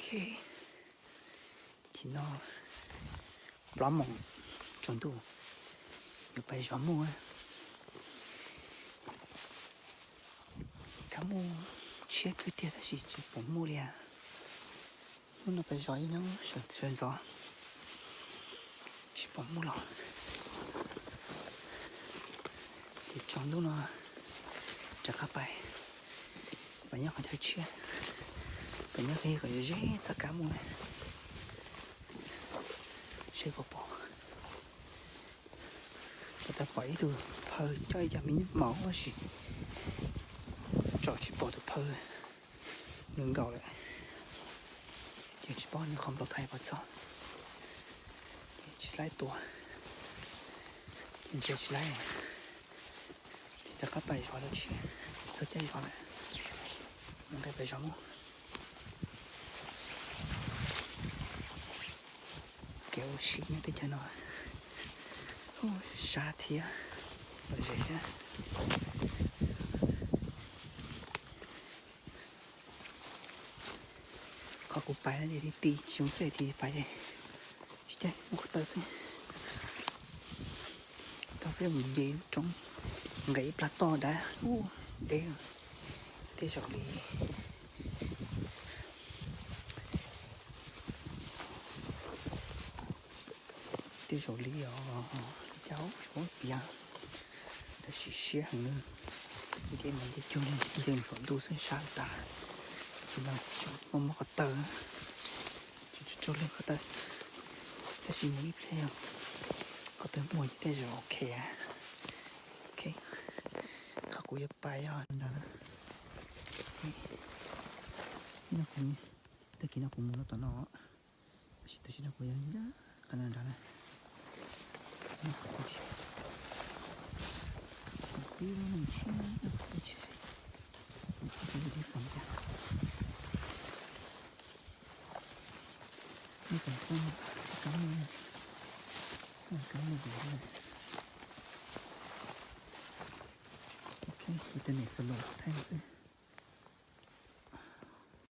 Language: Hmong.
Ces no plaub moos tsaus ntuj, yuav pais zov muj. Kab muj tshiab kawg tiag tab sis tsis pom muj li. Hnub no pais zov ib hnub sawv ntxov tsis pom muj los. Ces tsaus ntuj no rov qab pais, pais nyob qhov chaw tshiab, pais nyob qhov yuav ze txoj kab muj na, seb puas pom. Tau pom ib tug phaw coj ib co me nyuam maum tab sis tsom tsis pom tus phaw, nws nkaum lawm. Ces tsis paub nws qhov npau thaiv puas txog, ces tsis laib tua, ces ntsia tsis laib, ces rov qab pais zov dua tshiab, txog caij zov lawm, mus nqis pais zov muj. Kev ua si nyob teb chaws no sab thiab lom zem thiab. Qhov kuv pais no ces ti ti tsis zoo caij, ti pais tsis caij, muaj qhov taw xwb. Tau peb mus nce lub roob, nqes ib plag toj dav ub deb, tej zaum li Tej zaum li os, cas ub tsuav piav, tab sis siab heev. Nce mas nce cuag li nce mus saum ntuj xwb sab tas. Ces no tsis muaj muaj qhov taw, tsis tsaug zog qhov taw, tab sis mus ib pliag qhov taw muaj ces tej zaum ok. Ok, qhov kuv yuav pais yog nrad na. Tag kis no kuv mus rau tom no, tab sis tam sim no kuv yuav ncaj qhov no nrad na. Ok, internet slow thaij xwb.